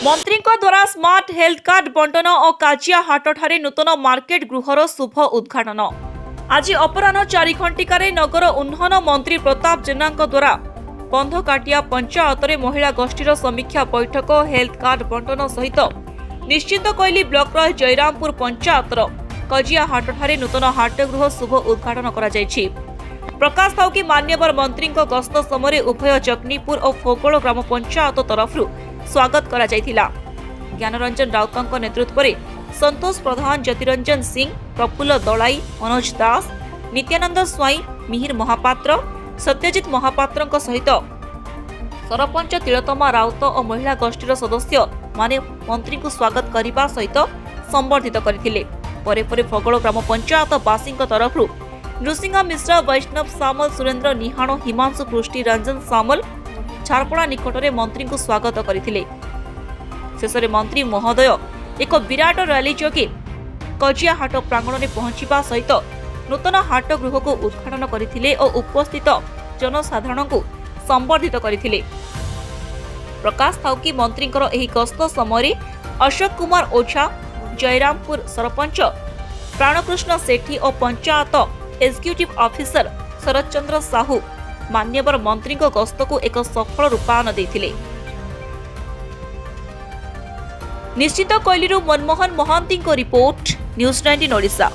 ମନ୍ତ୍ରୀଙ୍କ ଦ୍ୱାରା smart health card ବଣ୍ଟନ ଓ କାଜିଆ ହାଟଠାରେ ନୂତନ ମାର୍କେଟ ଗୃହର ଶୁଭ ଉଦ୍ଘାଟନ। ଆଜି ଅପରାହ୍ନ 4 ଘଣ୍ଟିକାରେ ନଗର ଉନ୍ନୟନ ମନ୍ତ୍ରୀ ପ୍ରତାପ ଜେନାଙ୍କ ଦ୍ୱାରା ବନ୍ଧକାଟିଆ ପଞ୍ଚାୟତରେ ମହିଳା ଗୋଷ୍ଠୀର ସମୀକ୍ଷା ବୈଠକ, ହେଲ୍ଥ କାର୍ଡ ବଣ୍ଟନ ସହିତ ନିଶ୍ଚିନ୍ତକୋଇଲି ବ୍ଲକର ଜୟରାମପୁର ପଞ୍ଚାୟତର କଜିଆ ହାଟଠାରେ ନୂତନ ହାଟଗୃହ ଶୁଭ ଉଦ୍ଘାଟନ କରାଯାଇଛି। ପ୍ରକାଶ ଥାଉ କି, ମାନ୍ୟବର ମନ୍ତ୍ରୀଙ୍କ ଗସ୍ତ ସମୟରେ ଉଭୟ ଜଗନୀପୁର ଓ ଫୋଗଳ ଗ୍ରାମ ପଞ୍ଚାୟତ ତରଫରୁ ସ୍ୱାଗତ କରାଯାଇଥିଲା। ଜ୍ଞାନରଞ୍ଜନ ରାଉତଙ୍କ ନେତୃତ୍ୱରେ ସନ୍ତୋଷ ପ୍ରଧାନ, ଜ୍ୟୋତିରଞ୍ଜନ ସିଂ, ପ୍ରଫୁଲ୍ଲ ଦଳାଇ, ମନୋଜ ଦାସ, ନିତ୍ୟାନନ୍ଦ ସ୍ୱାଇଁ, ମିହିର ମହାପାତ୍ର, ସତ୍ୟଜିତ ମହାପାତ୍ରଙ୍କ ସହିତ ସରପଞ୍ଚ ତିଳୋତ୍ତମା ରାଉତ ଓ ମହିଳା ଗୋଷ୍ଠୀର ସଦସ୍ୟ ମାନେ ମନ୍ତ୍ରୀଙ୍କୁ ସ୍ୱାଗତ କରିବା ସହିତ ସମ୍ବର୍ଦ୍ଧିତ କରିଥିଲେ। ପରେ ପରେ ଫଗଳ ଗ୍ରାମ ପଞ୍ଚାୟତବାସୀଙ୍କ ତରଫରୁ ନୃସିଂହ ମିଶ୍ର, ବୈଷ୍ଣବ ସାମଲ, ସୁରେନ୍ଦ୍ର ନିହାଣ, ହିମାଂଶୁ ପୃଷ୍ଟି, ରଞ୍ଜନ ସାମଲ ଝାରପଡ଼ା ନିକଟରେ ମନ୍ତ୍ରୀଙ୍କୁ ସ୍ୱାଗତ କରିଥିଲେ। ଶେଷରେ ମନ୍ତ୍ରୀ ମହୋଦୟ ଏକ ବିରାଟ ରାଲି ଯୋଗେ କଜିଆ ହାଟ ପ୍ରାଙ୍ଗଣରେ ପହଞ୍ଚିବା ସହିତ ନୂତନ ହାଟ ଗୃହକୁ ଉଦ୍ଘାଟନ କରିଥିଲେ ଓ ଉପସ୍ଥିତ ଜନସାଧାରଣଙ୍କୁ ସମ୍ବର୍ଦ୍ଧିତ କରିଥିଲେ। ପ୍ରକାଶ ଥାଉ କି, ମନ୍ତ୍ରୀଙ୍କର ଏହି ଗସ୍ତ ସମୟରେ ଅଶୋକ କୁମାର ଓଝା, ଜୟରାମପୁର ସରପଞ୍ଚ ପ୍ରାଣକୃଷ୍ଣ ସେଠୀ ଓ ପଞ୍ଚାୟତ ଏକ୍ଜିକ୍ୟୁଟିଭ ଅଫିସର ଶରତଚନ୍ଦ୍ର ସାହୁ ମାନ୍ୟବର ମନ୍ତ୍ରୀଙ୍କ ଗସ୍ତକୁ ଏକ ସଫଳ ରୂପାୟନ ଦେଇଥିଲେ। ନିଶ୍ଚିନ୍ତକୋଇଲିରୁ ମନମୋହନ ମହାନ୍ତିଙ୍କ ରିପୋର୍ଟ, ନ୍ୟୁଜ୍ 19 ଓଡ଼ିଶା।